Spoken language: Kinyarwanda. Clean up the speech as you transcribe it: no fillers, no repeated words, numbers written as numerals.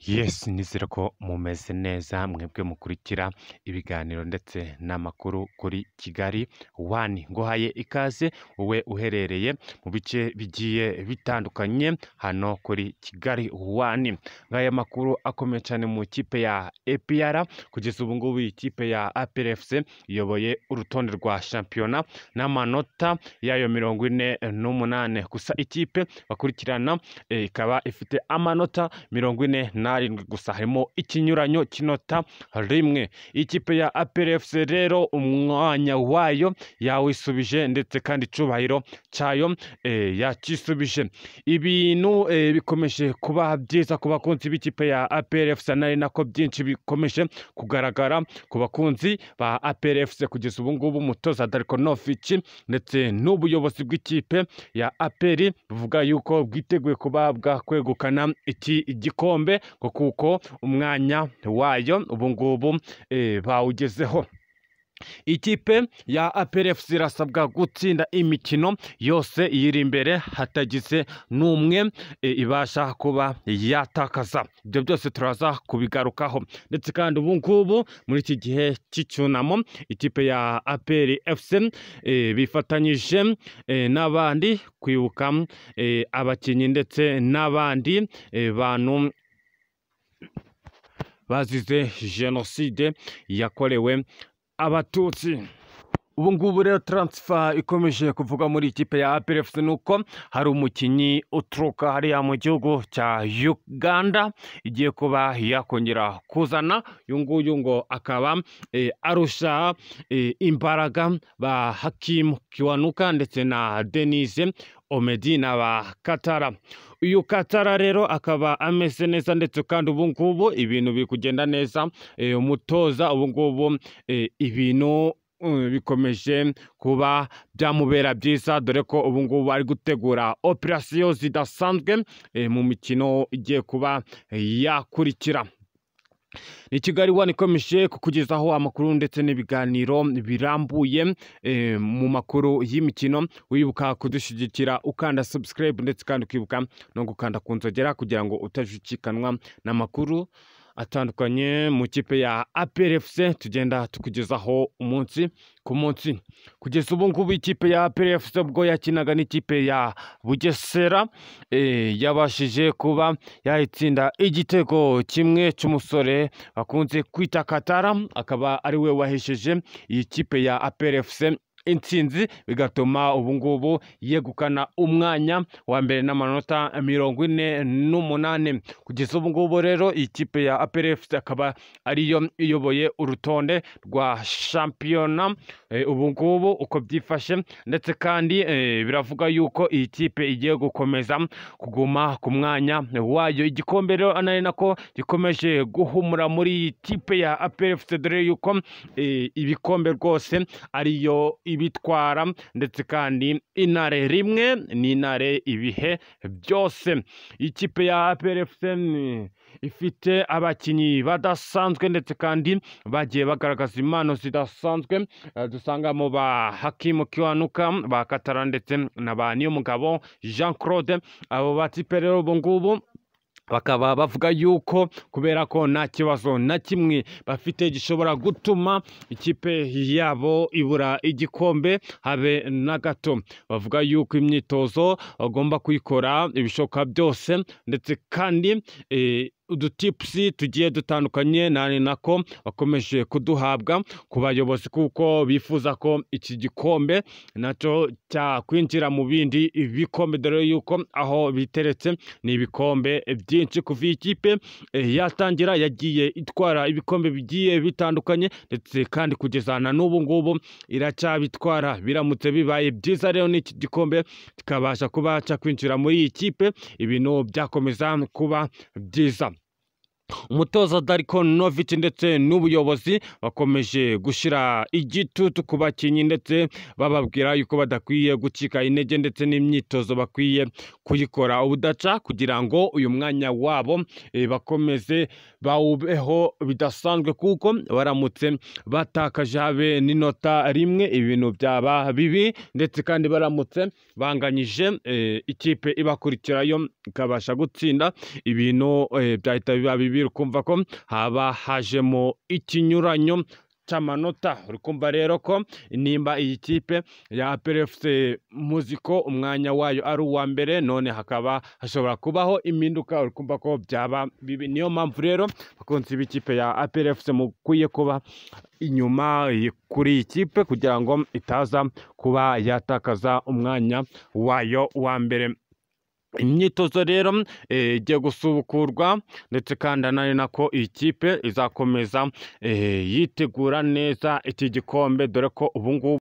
Yes, nizere ko mumeze neza mwebwe mukurikira ibiganiro ndetse n'amakuru kuri Kigali One. Nguhaye ikaze wowe uherereye mu bice bigiye bitandukanye hano kuri Kigali One. Ngaya makuru akomeye cyane mu ikipe ya APR. Kugeza ubu ngubu ikipe ya APR FC iyoboye urutonde rwa shampiyona n'amanota yayo 48. Gusa ikipe bakurikirana ikaba ifite amanota 47 gusa, harimo ikinyuranyo cy'inota rimwe. Ikipe ya APR FC rero umwanya wayo yawisubije, ndetse kandi icubahiro cyayo yakisubije. Ibintu bikomeje kuba byiza ku bakunzi b'ikipe ya APR FC, nari nako byinshi bikomeje kugaragara ku bakunzi ba APR FC. Kugeza ubu ngubu umutoza Darko Novic ndetse n'ubuyobozi bw'ikipe ya APR buvuga yuko bwiteguye kuba bwakwegukana iki gikombe, kuko umwanya wayo ubu ngubu bawugezeho. Ikipe ya APR FC irasabwa gutsinda imikino yose iyiri imbere hatagize n'umwe ibasha kuba yatakaza. Ibyo byose turaza kubigarukaho. Ndetse kandi ubu ngubu muri iki gihe cy'icyunamo ikipe ya APR FC bifatanyije n'abandi kwibuka abakinnyi ndetse n'abandi bantu bazize jenoside yakorewe Abatutsi. Ubu ngubu rero transfer ikomeje kuvuga muri ikipe ya APR FC nuko hari umukinnyi uturuka hariya mu gihugu cya Uganda igiye kuba yakongera kuzana. Uyu nguyu ngo akaba arusha imbaraga ba Hakim Kiwanuka ndetse na Denise Omedi na ba Katara. Uyu Katara rero akaba ameze neza, ndetse kandi ubu ngubu ibintu biri kugenda neza. Umutoza ubu ngubu ibintu bikomeje kuba byamubera byiza, dore ko ubu ngubu ari gutegura operasiyo zidasanzwe mu mikino igiye kuba yakurikira. Ni Kigali One ikomeje kukugezaho amakuru ndetse n'ibiganiro birambuye mu makuru y'imikino. Wibuka kudushyigikira ukanda subscribe, ndetse kandi ukibuka no gukanda ku nzogera kugira ngo utajucikanwa n'amakuru atandukanye mu kipe ya APR FC tugenda tukugezaho umunsi ku munsi. Kugeza ubu ngubu ikipe ya APR FC ubwo yakinaga n'ikipe ya Bugesera yabashije kuba yayitsinda igitego kimwe cy'umusore bakunze kwita Katara, akaba ari we wahesheje iyi kipe ya APR FC intsinzi, bigatuma ubu ngubu yegukana umwanya wa mbere n'amanota 48. Kugeza ubu ngubu rero ikipe ya APR FC akaba ariyo iyoboye urutonde rwa shampiyona ubu ngubu uko byifashe, ndetse kandi biravuga yuko iyi kipe igiye gukomeza kuguma ku mwanya wayo. Igikombe rero ari nako gikomeje guhumura muri iyi kipe ya APR FC, dore yuko ibikombe rwose ariyo ibitwara, ndetse kandi intare rimwe ni intare ibihe byose. Ikipe ya APR FC ifite abakinnyi badasanzwe, ndetse kandi bagiye bagaragaza impano zidasanzwe. Dusangamo ba Hakim Kiwanuka, ba Katara ndetse na ba Niyomugabo Jean Claude. Abo batipe rero ubu ngubu bakaba bavuga yuko kubera ko nta kibazo na kimwe bafite gishobora gutuma ikipe yabo ibura igikombe habe na gato. Bavuga yuko imyitozo bagomba kuyikora ibishoboka byose, ndetse kandi udutipusi tugiye dutandukanye nani nako bakomeje kuduhabwa ku bayobozi, kuko bifuza ko iki gikombe nacyo cyakwinjira mu bindi bikombe, dore yuko aho biteretse ni ibikombe byinshi. Kuva iyi kipe yatangira yagiye itwara ibikombe bigiye bitandukanye, ndetse kandi kugeza na n'ubu ngubu iracyabitwara. Biramutse bibaye byiza rero n'iki gikombe kikabasha kuba cyakwinjira muri iyi kipe, ibintu byakomeza kuba byiza. Umutoza Darko Novic ndetse n'ubuyobozi bakomeje gushyira igitutu ku bakinnyi, ndetse bababwira yuko badakwiye gucika intege, ndetse n'imyitozo bakwiye kuyikora ubudaca kugira ngo uyu mwanya wabo bakomeze bawubeho bidasanzwe, kuko baramutse batakaje habe n'inota rimwe ibintu byaba bibi, ndetse kandi baramutse banganyije ikipe ibakurikirayo ikabasha gutsinda, ibintu byahita biba bibi. Kumva ko haba hajemo ikinyuranyo cy'amanota. Uri kumva rero ko nimba iyi kipe ya APR FC muzi ko umwanya wayo ari uwa mbere, none hakaba hashobora kubaho impinduka, uri kumva ko byaba bibi. Niyo mpamvu rero bakunzi b'ikipe ya APR FC mukwiye kuba inyuma kuri iyi kipe kugira ngo itaza kuba yatakaza umwanya wayo wa mbere. Imyitozo rero igiye gusubukurwa, ndetse kandi ari nako iyi kipe izakomeza yitegura neza iki gikombe, dore ko ubu ngubu